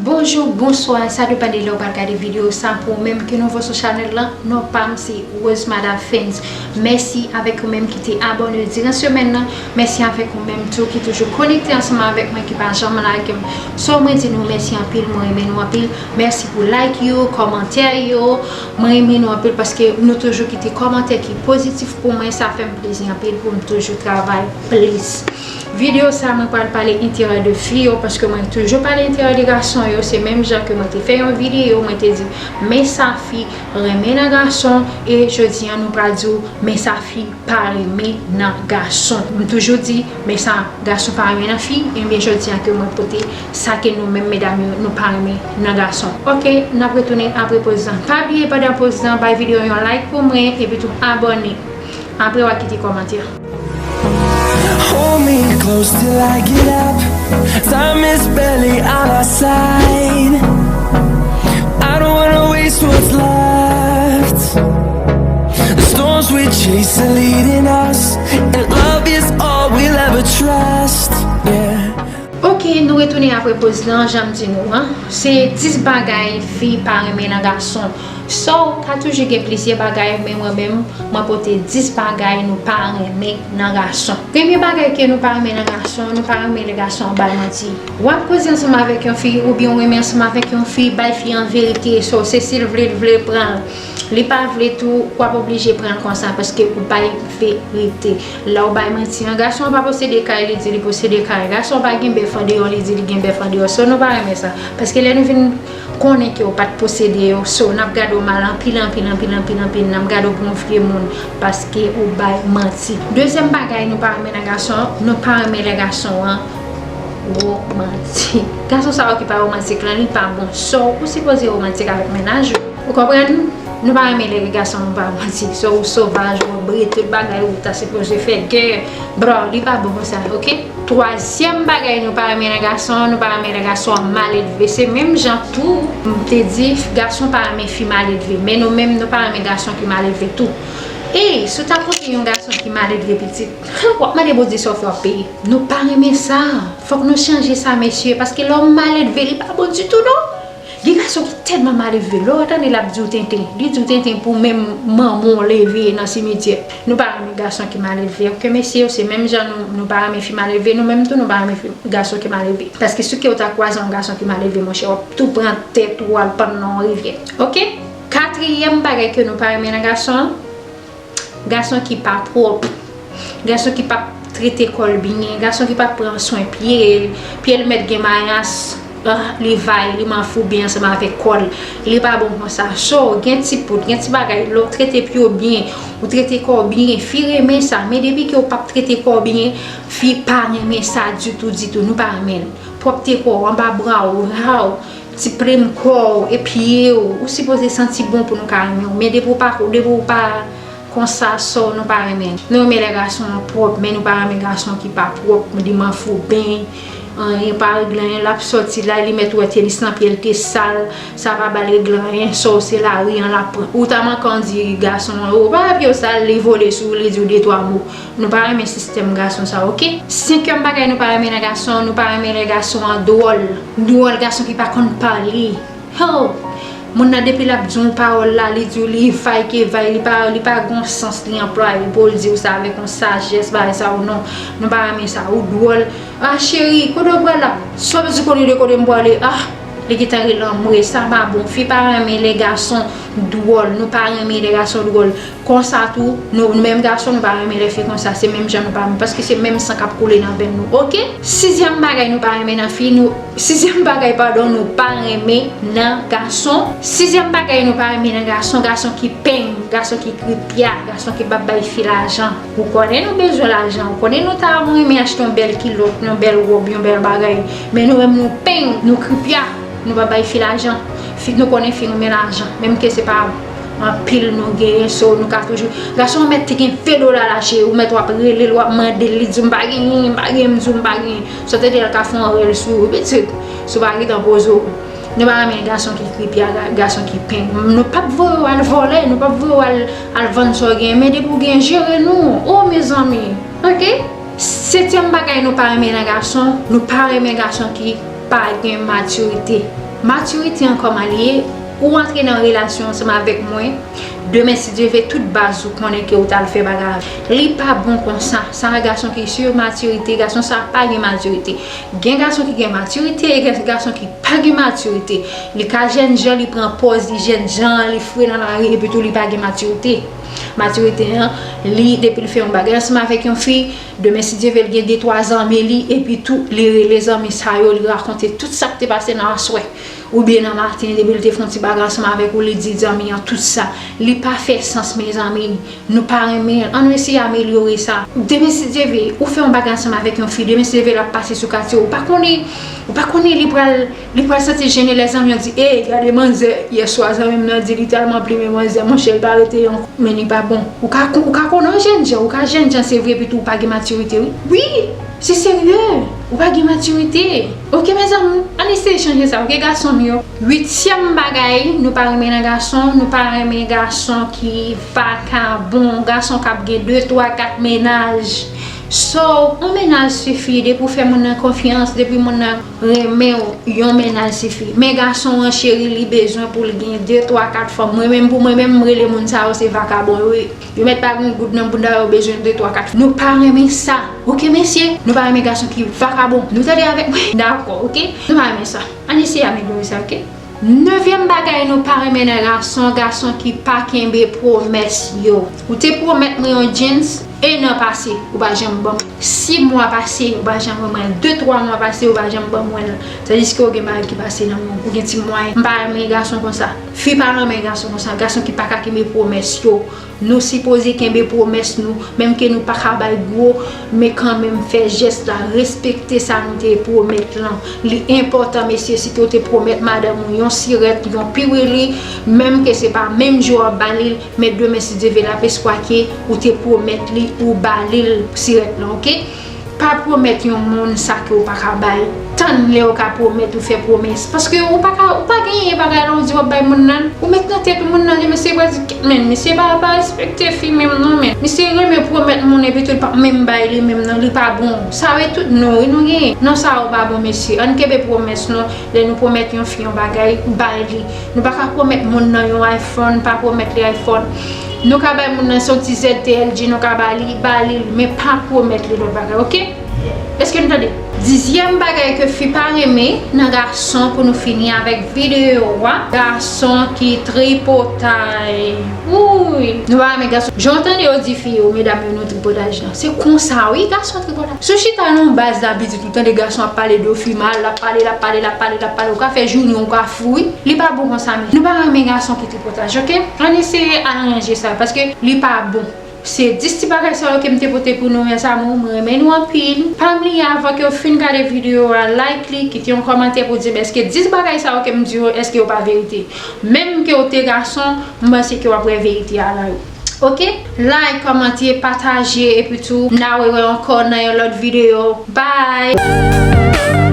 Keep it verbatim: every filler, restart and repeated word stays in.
Bonjou, bonswa, sa depann de lè w pral gade videyo sa. Pou ou menm ki nouvo sou chanèl lan, non pa m se Rose Mada Fans. Mèsi avèk ou menm ki te abòne diran semèn nan. Mèsi avèk ou menm tou ki toujou konekte ansanm avèk mwen, ki pa janm lage m. So, mwen di nou mèsi anpil, mwen renmen nou anpil. Mèsi pou like yo, kòmantè yo. Mwen renmen nou anpil paske nou toujou kite kòmantè ki pozitif pou mwen. Sa fè m plezi anpil pou m toujou travay plis. Videyo sa, mwen pral pale enterè de fi yo, paske mwen toujou pale enterè de gason yo. Se menm jan ke mwen te fè yon videyo, mwen te di, men sa fi renmen nan gason, e jodi an nou pral di w, men sa fi pa renmen nan gason. M toujou di, men sa gason pa renmen nan fi, ebyen jodi an ke mwen pote sa ke nou menm medam yo, nou pa renmen nan gason. Oke, n ap retounen apre poz lan. Pa bliye pandan poz lan, bay videyo yon like pou mwen, epi tou abòne. Apre w a kite kòmantè. Hold me close till I get up. Time is barely on our side. I don't wanna waste what's left. The storms we chase are leading us, and love is all we'll ever trust. Yeah. Oke, nou retounen apre poz lan, jan m di nou an. Se dis bagay fi pa renmen nan gason. So, ka toujou gen plizyè bagay, men mwen menm, mwen pote dis bagay nou pa renmen nan gason. Premye bagay ke nou pa renmen nan gason, nou pa renmen lè gason an bay manti. W ap koze ansanm avèk yon fi, oubyen w renmen ansanm avèk yon fi, bay fi an verite. So, se si l vle, l vle pran l. Li pa vle tou, w ap oblije pran l konsa, paske ou bay verite. Lè w bay manti an, gason an pa posede kay, li di li posede kay. Gason an pa gen bèf andeyò, li di li gen bèf andeyò. So, nou pa renmen sa. Paske lè nou vin konnen ke w pa t posede yo, so, n ap gade w mal anpil, anpil, anpil, anpil, anpil. N ap gade w pou yon vye moun, paske ou bay manti. Dezyèm bagay nou pa renmen nan gason, nou pa renmen lè gason an womantik. Gason sa yo ki pa womantik lan, li pa bon. So, ou sipoze womantik avèk mennaj ou. Ou konprann? Nou pa renmen lè gason nou pa womantik. So, ou sovaj, ou bre, tout bagay, ou ta sipoze fè gè. Bro, li pa bon konsa, oke? Twazyèm bagay nou pa renmen nan gason, nou pa renmen lè gason an maledve. Se menm jan tou, m te di, gason pa renmen fi maledve. Men nou menm, nou pa renmen gason ki maledve tou. Ey, si w ta kote yon gason ki maledve pitit, w ap mande Bondye sa w fè w ap peye. Nou pa renmen sa. Fòk nou chanje sa, mesye, paske lè w maledve, li pa bon ditou, non. Gen gason ki tèlman maledve, lè w tande l ap di w tenten, li di w tenten pou menm manman w leve nan simityè. Nou pa renmen gason ki maledve, oke, mesye yo, se menm jan nou, nou pa renmen fi maledve, nou menm tou, nou pa renmen fi, gason ki maledve. Paske si ke w ta kwaze yon gason ki maledve, monchè, w ap tou pran tèt ou al pann nan yon rivyè, oke? Katriyèm bagay ke nou pa renmen nan gason, gason ki pa pwòp, gason ki p ap trete kò l byen, gason ki p ap pran swen pye l, pye l mèt gen mayas, ah, li vay, li manfouben ansanm avèk kò l, li pa bon konsa. So, gen ti poud, gen ti bagay, lè w trete pye w byen, ou trete kò w byen, fi renmen sa, men depi ke w p ap trete kò w byen, fi pa renmen sa ditou, ditou, nou pa renmen l. Pwòpte kò w, anba bra w, ra w, ti plim kò w, e pye w, ou sipoze santi bon pou nou ka renmen w. Men depi w pa, depi w pa konsa, so, nou pa renmen. Nou renmen lè gason an pwòp, men nou pa renmen gason ki pa pwòp, li manfouben, anyen pa regle anyen, l ap sòti la, li mèt wè tenis nan pye l te sal, sa pa ba l regle anyen, so, se lari an l ap pran. Ou ta manke ann di gason an, o, pa pye w sal, li vole sou ou, li di w de twa mo. Nou pa renmen sistèm gason sa, oke? Senkyèm bagay nou pa renmen nan gason, nou pa renmen lè gason an dwòl. Dwòl, gason ki pa konn pale. Ho! Moun nan depi l ap di yon pawòl la, li di w li vay ke vay, li pa, li pa gon sans li anplwaye pou l di w sa avèk yon sajès, bagay sa ou non. Nou pa renmen sa, ou dwòl. Ah, cheri, kote w pral la? Sa w bezwen konnen de kote m prale? Ah, li gentan rele anmwe, sa pa bon. Fi pa renmen lè gason dwòl, nou pa renmen lè gason dwòl. Konsa tou, nou, nou menm gason, nou pa renmen lè fi konsa. Se menm jan nou pa renmen, paske se menm san k ap koule nan venn nou, oke? Sizyèm bagay nou pa renmen nan fi, nou, sizyèm bagay, padon, nou pa renmen nan gason. Sizyèm bagay nou pa renmen nan gason, gason ki peng, gason ki kripya, gason ki p ap bay fi lajan. Ou konnen nou bezwen lajan, ou konnen nou ta renmen achte yon bèl kilòt, yon bèl wòb, yon bèl bagay. Men nou menm nou peng, nou kripya. Nou pa bay fi lajan. Fi, nou konnen fi renmen lajan. Menm ke se pa anpil nou genyen, so nou ka toujou. Gason an mèt te gen ven dola la, cheri, ou mèt w ap rele l, w ap mande l, li di w m pa genyen, m pa genyen, m di w m pa genyen. So tande l ka fè yon rèl sou ou, pitit. Si w pa gentan poze w. Nou pa renmen gason ki kripya, ga-, gason ki peng. Nou p ap voye w al vòlè, nou p ap voye w al, al vann sa w genyen. Men depi w genyen, jere nou. O, mezanmi. Oke? Setyèm bagay nou pa renmen nan gason, nou pa renmen gason ki pa gen matirite. Matirite an kòman li ye, ou antre nan relasyon ansanm avèk mwen, demen si Dye vle tout baz ou konnen ke ou t al fè bagay avè l. Li pa bon konsa, sa a gason ki sur matirite, gason sa pa gen matirite. Gen gason ki gen matirite, e gen gason ki pa gen matirite. Li ka jènjan, li pran pòz li jènjan, li fre nan lari, epi tou li pa gen matirite. Matirite an, li, depi l fè yon bagay ansanm avèk yon fi, demen si Dye vle l gen de twa zanmi li, epi tou li rele zanmi sa yo, li rakonte tout sa k te pase nan aswè. Oubyen nan maten, depi l te fè yon ti bagay ansanm avèk ou, li di zanmi an tout sa. Li pa fè sans, mezanmi. Nou pa renmen l. Ann eseye amelyore sa. Demen si Dye vle, ou fè yon bagay ansanm avèk yon fi, demen si Dye vle l ap pase sou katye, ou pa konnen, ou pa konnen li pral, li pral santi jennen lè zanmi an di, ey, gade manzè, yèswa zanmi m nan di li tèlman plimen manzè, monchè, li pa rete ankò. Men li pa bon. Ou ka, ou ka konnen w jènjan, ou ka jènjan se vre, epi tou ou pa gen matirite, wi. Wi, se serye. Ou pa gen matirite. Oke, mezanmi, ann eseye chanje sa, oke, gason m yo. Uityèm bagay nou pa renmen nan gason, nou pa renmen gason ki vakabon, gason k ap gen de, twa, kat mennaj. So, yon mennaj sifi, depi w fè moun nan konfyans, depi moun nan renmen w, yon mennaj sifi. Men gason an, cheri, li bezwen pou l gen de, twa, kat fanm. Mwen menm, pou mwen menm, m rele moun sa yo se vakabon yo ye. Yo mèt pa gen goud nan bounda yo, bezwen de, twa, kat fanm. Nou pa renmen sa. Oke, mesye? Nou pa renmen gason ki vakabon. Nou tande avèk mwen? Dakò, oke? Nou pa renmen sa. Ann eseye amelyore sa, oke? Nevyèm bagay nou pa renmen nan gason, gason ki pa kenbe pwomès yo. Ou te pwomèt mwen yon jeans, en an pase, ou pa janm ban mwen. Sis mwa pase, ou pa janm ban mwen. De, twa mwa pase, ou pa janm ban mwen l. Tandiske ou gen bagay ki pase nan men w, ou gen ti mwayen. M pa renmen gason konsa. Fi pa renmen gason konsa, gason ki pa ka kenbe pwomès yo. Nou sipoze kenbe pwomès nou, menm ke nou pa ka bay gwo, men kanmenm fè jès la, respekte sa nou te pwomèt lan. Li enpòtan, mesye, si ke w te pwomèt madanm ou yon sirèt, yon piwili, menm ke se pa menm jou w ap ba li l, men demen si Dye vle l ap espwa ke ou te pwomèt li, ou ba li l sirèt lan, oke? Pa pwomèt yon moun sa ke w pa ka bay. Tann lè w ka pwomèt ou fè pwomès. Paske ou pa ka, ou pa genyen bagay la ou di w ap bay moun nan. Ou met nan tèt ou moun nan, li, mesye pral di, men, mesye pa, pa respekte fi menm non, men. Mesye renmen pwomèt moun epi tou li p ap menm bay li menm non, li pa bon. Sa yo tout non, wi, nou genyen. Non, sa yo pa bon, mesye. Ann kenbe pwomès nou. Lè nou pwomèt yon fi yon bagay, bay li. Nou pa ka pwomèt moun nan yon iPhone, pa pwomèt li iPhone. Nou ka bay moun nan se yon ti Z T L G, nou ka ba li, ba li l, men pa pwomèt li lòt bagay, oke? Èske nou tande? Dizyèm bagay ke fi pa renmen nan gason, pou nou fini avèk videyo a, gason ki tripotay. Wouy! Nou pa renmen gason. Jan w tande yo di fi yo, medam yo, nou tripotay la. Se konsa, wi, gason tripotay. Si w chita nan yon baz la, pitit, ou tande gason ap pale de fi mal, l ap pale, l ap pale, l ap pale, l ap pale, ou ka fè jounen, ou ka fou, wi. Li pa bon konsa, men nou pa renmen gason ki tripotay, oke? Ann eseye aranje sa, paske li pa bon. Se dis ti bagay sa yo ke m te pote pou nou, mes amours, mwen renmen nou anpil. Pa bliye, avan ke w fin gade videyo a, like li, kite yon kòmantè pou di m èske dis bagay sa yo ke m di yo, èske yo pa verite. Menm ke w te gason, m panse ke w ap wè verite a la yo. Oke? Like, kòmante, pataje, epi tou, n a rewè ankò nan yon lòt videyo. Bye!